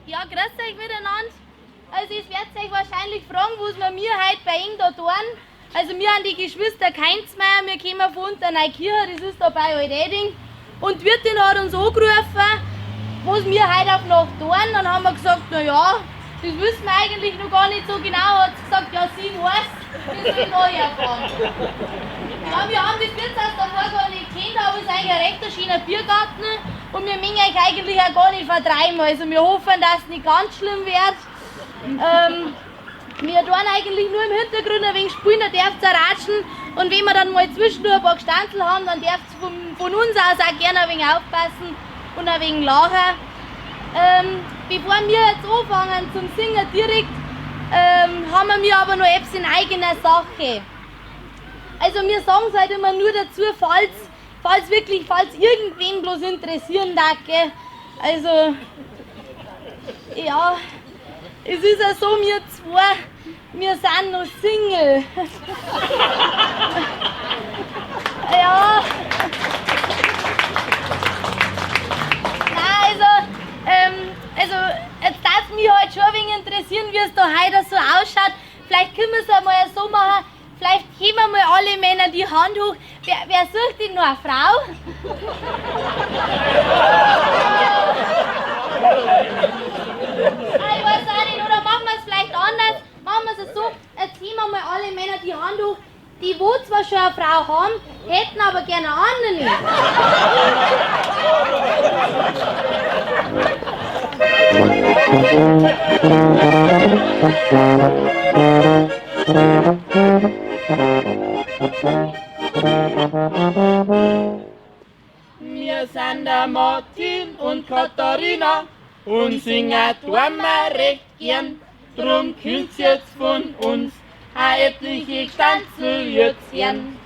Ja, grüß euch miteinander. Also ich werde euch wahrscheinlich fragen, was wir mir heute bei Ihnen da tun. Also wir haben die Geschwister Keinzmeier, wir kommen von Unterneukirchen, das ist da bei Altötting. Und die Wirtin hat uns angerufen, was wir heute auf Nacht tun. Dann haben wir gesagt, na ja, das wissen wir eigentlich noch gar nicht so genau. Hat sie gesagt, ja, sie weiß, wir sollen neu erfahren. Ja, wir haben das Wirtshaus davor gar nicht gekannt, aber es ist eigentlich ein recht schöner Biergarten und wir mögen euch eigentlich auch gar nicht vertreiben. Also wir hoffen, dass es nicht ganz schlimm wird. Wir tun eigentlich nur im Hintergrund ein wenig spielen, da dürft ihr ratschen. Und wenn wir dann mal zwischendurch ein paar Gestanzel haben, dann dürft ihr von uns aus auch gerne ein wenig aufpassen und ein wenig lachen. Bevor wir jetzt anfangen zum Singen direkt, haben wir aber noch etwas in eigener Sache. Also wir sagen es halt immer nur dazu, falls irgendwen bloß interessieren darf, gell? Also, ja, es ist ja so, wir zwei, wir sind noch Single. Ja. Nein, also jetzt darf mich halt schon ein wenig interessieren, wie es da heute so ausschaut. Vielleicht können wir es einmal so machen, vielleicht heben wir mal alle Männer die Hand hoch. Wer sucht denn noch eine Frau? Ah, ich weiß auch nicht, oder machen wir es vielleicht anders? Machen wir es so, jetzt heben wir mal alle Männer die Hand hoch, die wo zwar schon eine Frau haben, hätten aber gerne eine andere. Wir sind der Martin und Katharina und singen tun wir recht gern. Drum könnt's jetzt von uns auch etliche Gestanzel jetzt hören.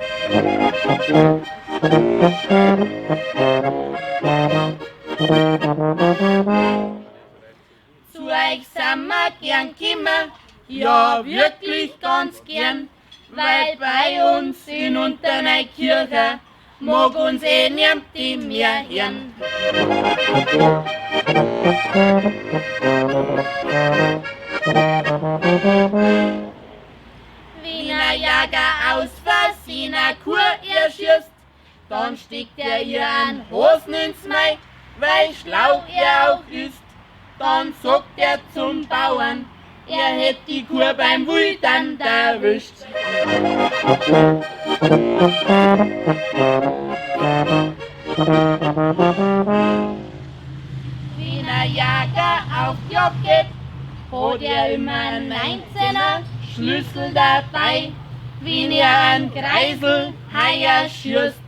Zu euch sind wir gern gekommen, ja wirklich ganz gern, weil bei uns in Unterneukirchen mag uns eh niemand mehr hören. Wenn ein Jäger aus Versehen eine Kuh erschießt, dann steckt er ihr einen Hosen ins Mai, weil schlau er auch ist. Dann sagt er zum Bauern, er hätt die Kuh beim Wildern erwischt. Wenn ein Jäger auf die Jagd geht, hat er immer einen 19er Schlüssel dabei. Wenn er einen Kreisel heuer schießt,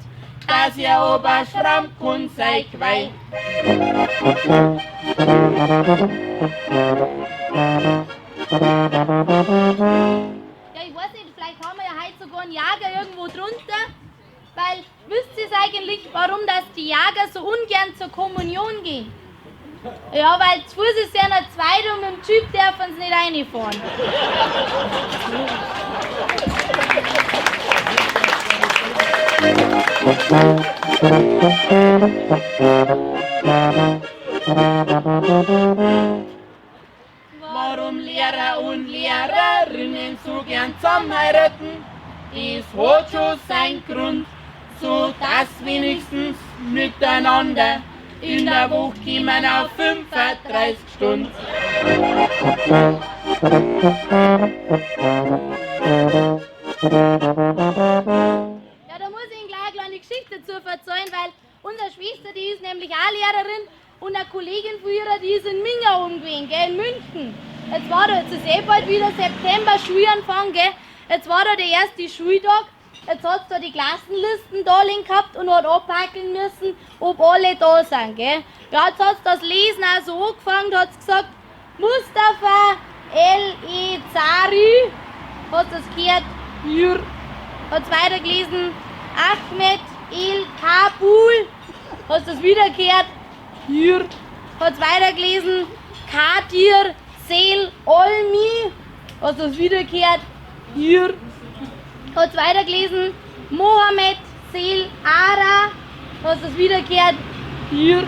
dass er aber schramm kann sei Quai. Ja, ich weiß nicht, vielleicht haben wir ja heute sogar einen Jäger irgendwo drunter. Weil, wisst ihr eigentlich, warum das die Jäger so ungern zur Kommunion gehen? Ja, weil zu Fuß ist ja noch zweit und mit dem Jeep dürfen sie nicht reinfahren. Warum Lehrer und Lehrerinnen so gern zusammen heiraten, das hat schon seinen Grund, so dass wenigstens miteinander in der Woche kommen auf 35 Stunden. Ja, da muss ich Ihnen gleich eine kleine Geschichte dazu erzählen, weil unsere Schwester, die ist nämlich auch Lehrerin und eine Kollegin von ihr, die ist in Minga oben gewesen, gell, in München. Jetzt war da, jetzt ist eh bald wieder September, Schulanfang, gell. Jetzt war da der erste Schultag. Jetzt hat's da die Klassenlisten da liegen gehabt und hat abhackeln müssen, ob alle da sind, gell. Ja, jetzt hat's das Lesen auch so angefangen, hat's gesagt, Mustafa El E Zari, hat das gehört, Jür. Hat's weitergelesen, Ahmed El Kabul, hat's das wieder gehört, Jür. Hat's weitergelesen, Kadir Sel Olmi, hat's das wieder gehört, Jür. Hat's weitergelesen, Mohammed Sel Ara, hat's das wieder gehört, Jür.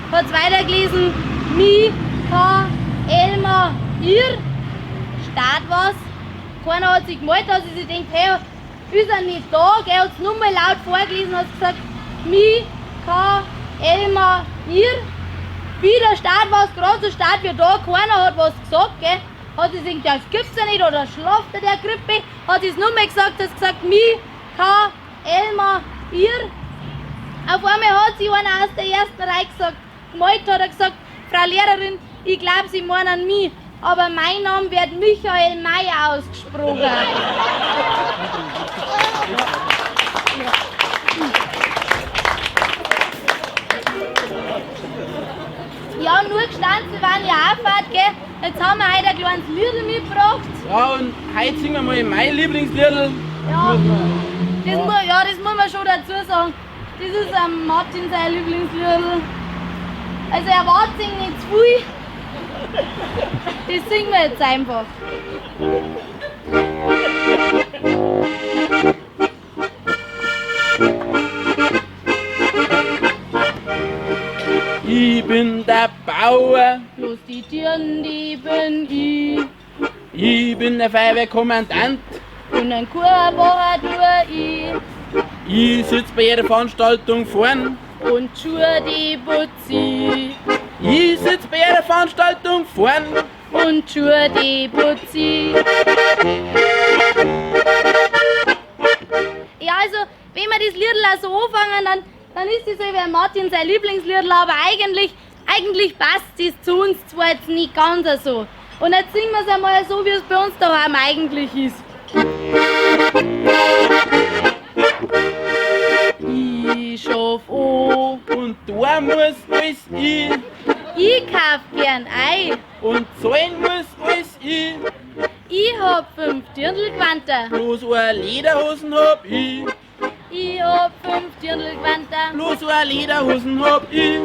Hat's weitergelesen, Mi Ka Elma Ir, Start was. Keiner hat sich gemeldet, hat sie sich gedacht, hey, ist er nicht da, gell, hat's nur mal laut vorgelesen, hat gesagt, Mi Ka Elma Ir. Wieder Start war's, gerade so Start wie da, keiner hat was gesagt, gell. Hat sie sich gedacht, das gibt's ja nicht, oder schlaft er der Grippe, hat sie es nur mal gesagt, hat gesagt, Mi Ka Elma Ir. Auf einmal hat sich einer aus der ersten Reihe gesagt, gemeldet hat er gesagt, Frau Lehrerin, ich glaub, Sie meinen mich, aber mein Name wird Michael Mayer ausgesprochen. Ja, nur gestanden, wir waren ja auch fort, gell? Jetzt haben wir heute ein kleines Liedl mitgebracht. Ja, und heute singen wir mal mein Lieblingsliedl. Ja, das muss man schon dazu sagen. Das ist am Martin sein Lieblingsliedl. Also erwartet sich nicht zu viel. Das singen wir jetzt einfach. Ich bin der Bauer, Bloß die Tieren, die bin ich. Ich bin der Feuerwehrkommandant. Und ein Kuhbacher tue ich. Ich sitz bei jeder Veranstaltung vorn. Und Schuhe, die putz ich. Ich sitz bei jeder Veranstaltung vorn. Und Schuhe, die putz ich. Ja, also, wenn wir das Liedl auch so anfangen, dann ist das so wie Martin sein Lieblingsliedl, aber eigentlich passt das zu uns zwar jetzt nicht ganz so. Und jetzt singen wir's einmal so, wie es bei uns daheim eigentlich ist. Ich schaff an. Und da muss alles ich. Ich kauf gern Ei. Und zahlen muss alles ich. Ich hab 5 Dirndlgewandter. Bloß eine Lederhosen hab ich. Ich hab 5 Dirndlgewandter. Bloß eine Lederhosen hab ich.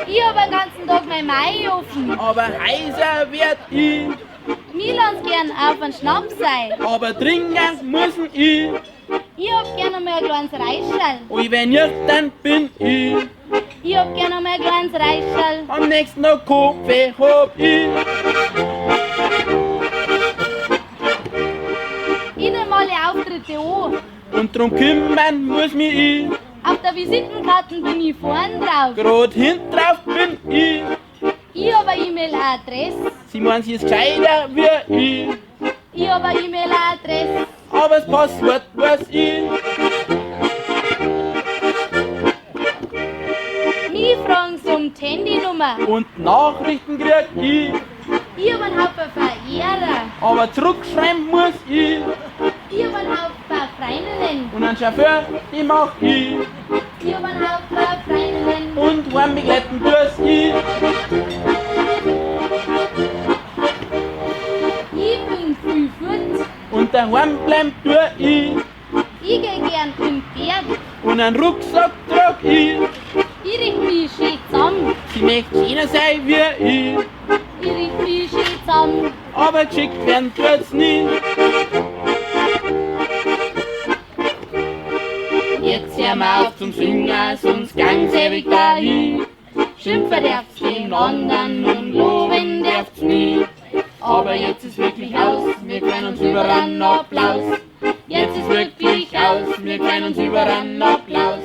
Ich hab den ganzen Tag mein Mai offen. Aber heiser werd ich. Mir lass gern auf einen Schnaps sein. Aber trinken muss ich. Ich hab gern einmal ein kleines Reischerl. Und wenn ich dann bin ich. Ich hab gern einmal ein kleines Reischerl. Am nächsten Tag Kaffee hab ich. Ich nehm alle Auftritte an. Und drum kümmern muss mich ich. Auf der Visitenkarte bin ich vorn drauf. Grad hinten drauf bin ich. Ich hab eine E-Mail-Adresse. Sie meinen, sie ist gescheiter wie ich. Ich hab eine E-Mail-Adresse. aber das Passwort weiß ich. Mich fragen sie um die Handynummer. Und Nachrichten krieg ich. Ich hab einen Haufen Verehrer. Aber zurückschreiben muss ich. Ich hab einen Haufen Freundinnen. Und einen Chauffeur, den mach ich. Ich hab einen Haufen Freundinnen. Und heimbegleiten tu's ich. Ich bin viel fort. Und daheim bleiben tu ich. Ich geh gern in den Berg. Und einen Rucksack trag ich. Ich riech mich schön zusammen. Sie möchte schöner sein wie ich. Ich riech mich schön zusammen. Aber geschickt werden tut's nie. Jetzt hör mal auf zum Singen, sonst gang's ewig dahin. Schimpfen darf's den anderen und loben darf's nie. Aber jetzt ist wirklich aus, wir freuen uns über einen Applaus. Jetzt ist wirklich aus, wir freuen uns über einen Applaus.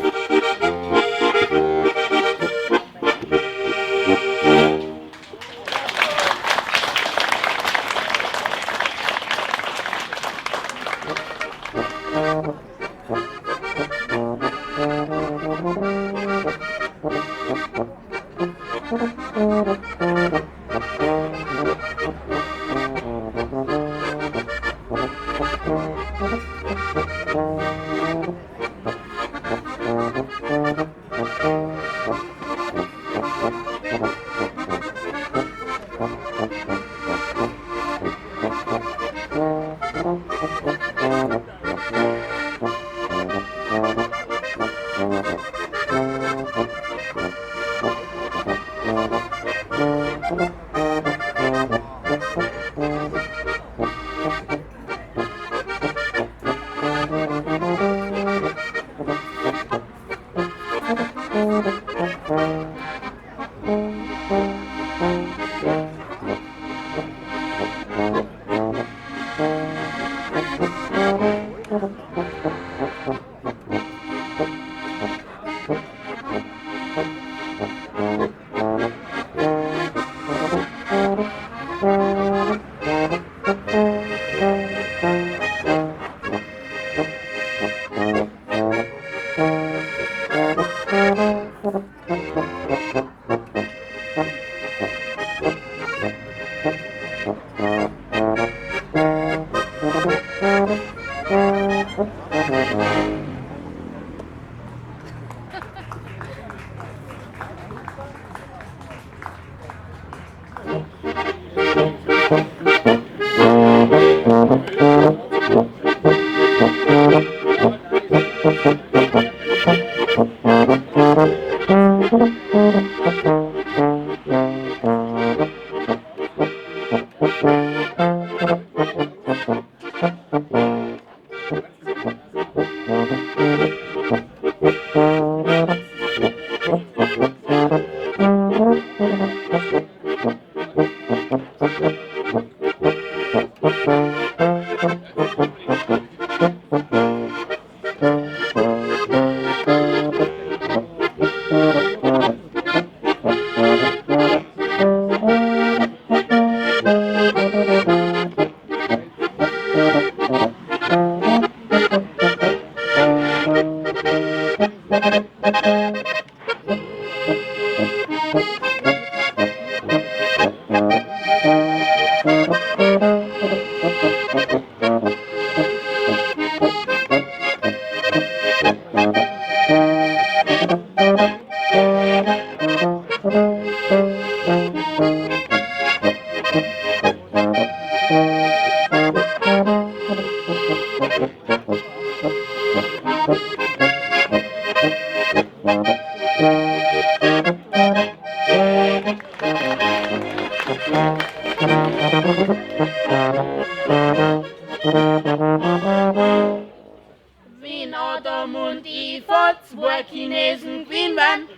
Wenn Adam und Eva zwei Chinesen gewesen waren,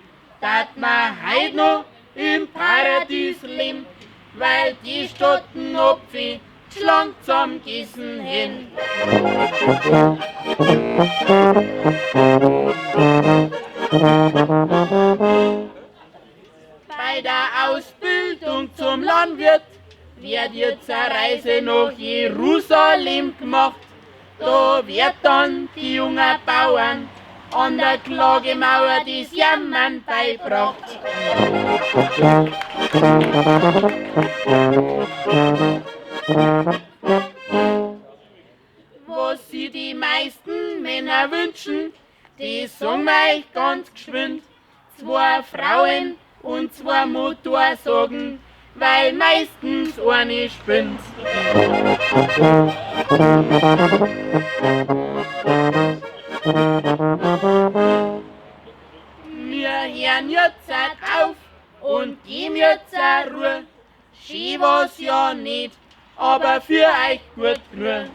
tat man heut noch im Paradies leben, weil die Stotten Opfi schlank zusammengegessen hen. Bei der Ausbildung zum Landwirt wird jetzt eine Reise nach Jerusalem gemacht. Da jungen Bauern an der Klagemauer das Jammern beibracht. Was sich die meisten Männer wünschen, die sagen wir euch ganz geschwind. Zwei Frauen und zwei Motorsägen, weil meistens eine spinnt. Wir hören jetzt auf und geben jetzt Ruhe. Schön war's ja nicht, aber für euch gut genug.